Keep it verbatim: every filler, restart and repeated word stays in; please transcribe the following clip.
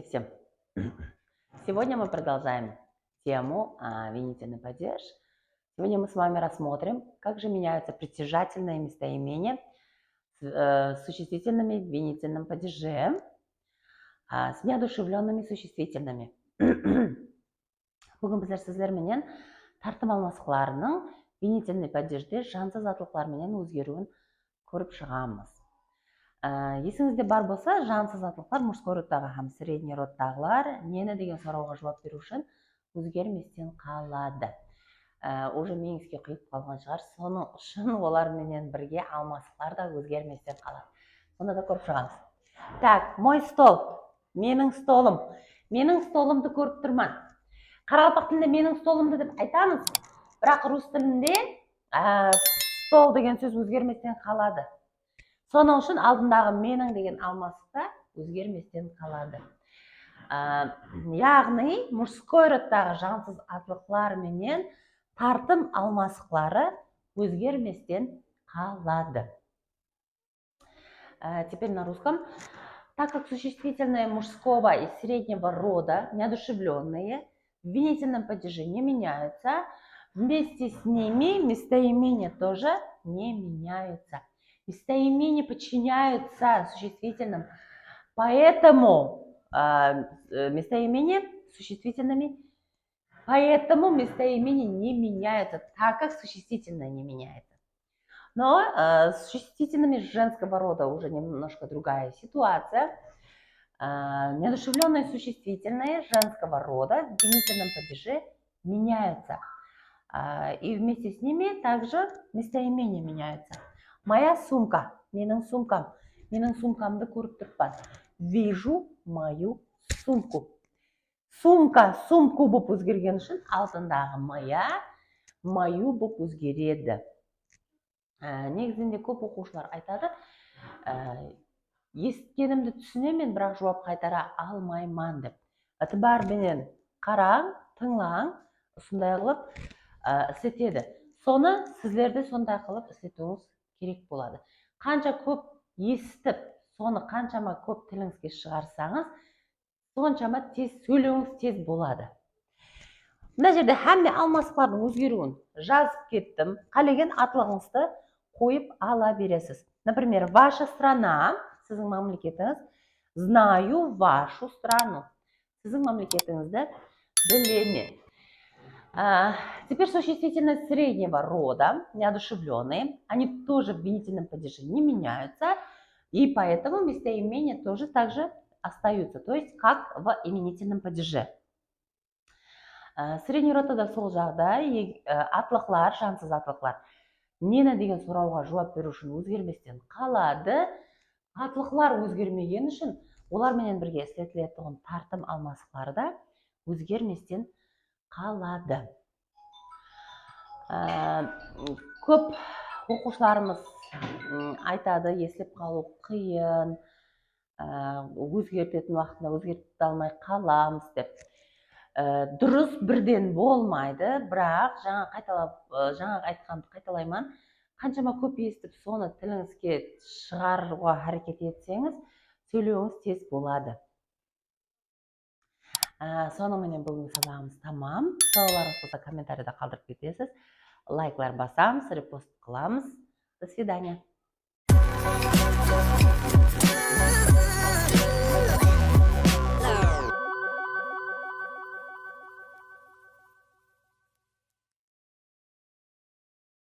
Всем. Сегодня мы продолжаем тему, а, винительный падеж. Сегодня мы с вами рассмотрим, как же меняются притяжательные местоимения с, э, существительными в винительном падеже, а, с неодушевлёнными существительными. Búgin bizler sizler menen tartım almasıqlarınıń винительный падежде jansız atlıqlar menen ózgeriwin kórip shıǵamız. Á, esińizde bar bolsa, jansız atlıqlar мужской rodtaǵı hám средний rodtaǵılar neni degen sorawǵa juwap beriw ushın ózgermesten qaladı. Á, уже miyińizge quyıp qalǵan shıǵar, sonıń ushın olar menen birge almasıqlar da ózgermesten qaladı. Sonda da kórip shıǵamız. Так, мой стол. Meniń stolım. Meniń stolımdı kórip turman. Qaraqalpaq tilinde meniń stolımdı dep aytamız. Biraq rus tilinde, á, stol degen sóz ózgermesten qaladı. Sonıń ushın aldındaǵı meniń degen almasıq ta ózgermesten qaladı. Á, yaǵnıy, мужской rodtaǵı jansız atlıqlar menen tartım almasıqları ózgermesten qaladı. Э, теперь на русском. Так как существительные мужского и среднего рода неодушевлённые, в винительном падеже не меняются, вместе с ними местоимения тоже не меняются. Местоимения подчиняются существительным, поэтому, а, э, местоимения существительными Поэтому местоимение не меняется, так как существительное не меняется. Но, э, с существительными женского рода уже немножко другая ситуация. Э, неодушевлённые существительные женского рода в винительном падеже меняются. А, и вместе с ними также местоимение меняется. Моя сумка, meniń sumkam. Meniń sumkamdı kórip turıppan. Вижу мою сумку. Sumka, sumku bolıp ózgergeni ushın aldındaǵı моя, мою bolıp ózgeredi. Á, negizinde kóp oqıwshılar aytadı, á, esitkenimdi túsinemen, biraq juwap qaytara almayman dep. Itibar penen qarań, tıńlań, usınday qılıp, á, isletedi. Sonı sizler de sonday qılıp isletiwińiz kerek boladı. Qansha kóp esitip, sonı qanshama kóp tilińizge shıǵarsańız, sonshama tez sóylewińiz tez boladı. Mına jerde hámme almasıqlardıń ózgeriwin jazıp kettim. Qálegen atlıǵıńızdı qoyıp ala beresiz. Например, ваша страна, siziń mámleketińiz, знаю вашу страну. Siziń mámleketińizdi bilemen. А, теперь существительные среднего рода, неодушевлённые, они тоже в винительном падеже не меняются, и поэтому местоимения тоже так же остаются, то есть как в именительном падеже. Á, средний rodta da sol jaǵday, e, atlıqlar, jansız atlıqlar. Neni degen sorawǵa juwap beriw ushın ózgermesten qaladı. Atlıqlar ózgermegeni ushın olar menen birge isletiletuǵın tartım almasıqları da ózgermesten qaladı. Á, kóp oqıwshılarımız, ım, aytadı, eslep qalıw qıyın, á, ózgertetin waqtında ózgerte almay qalamız dep. Á, durıs, birden bolmaydı, biraq jańa qaytalap, á, jańa aytqanımdı qaytalayman. Qanshama kóp esitip, sonı tilińizge shıǵarıwǵa háreket etseńiz, sóylewińiz tez boladı. Á, sonıń menen búgingi sabaǵımız tamam. Sorawlarıńız bolsa kommentariyada qaldırıp ketesiz. Layklar basamız, repost qılamız. До свидания.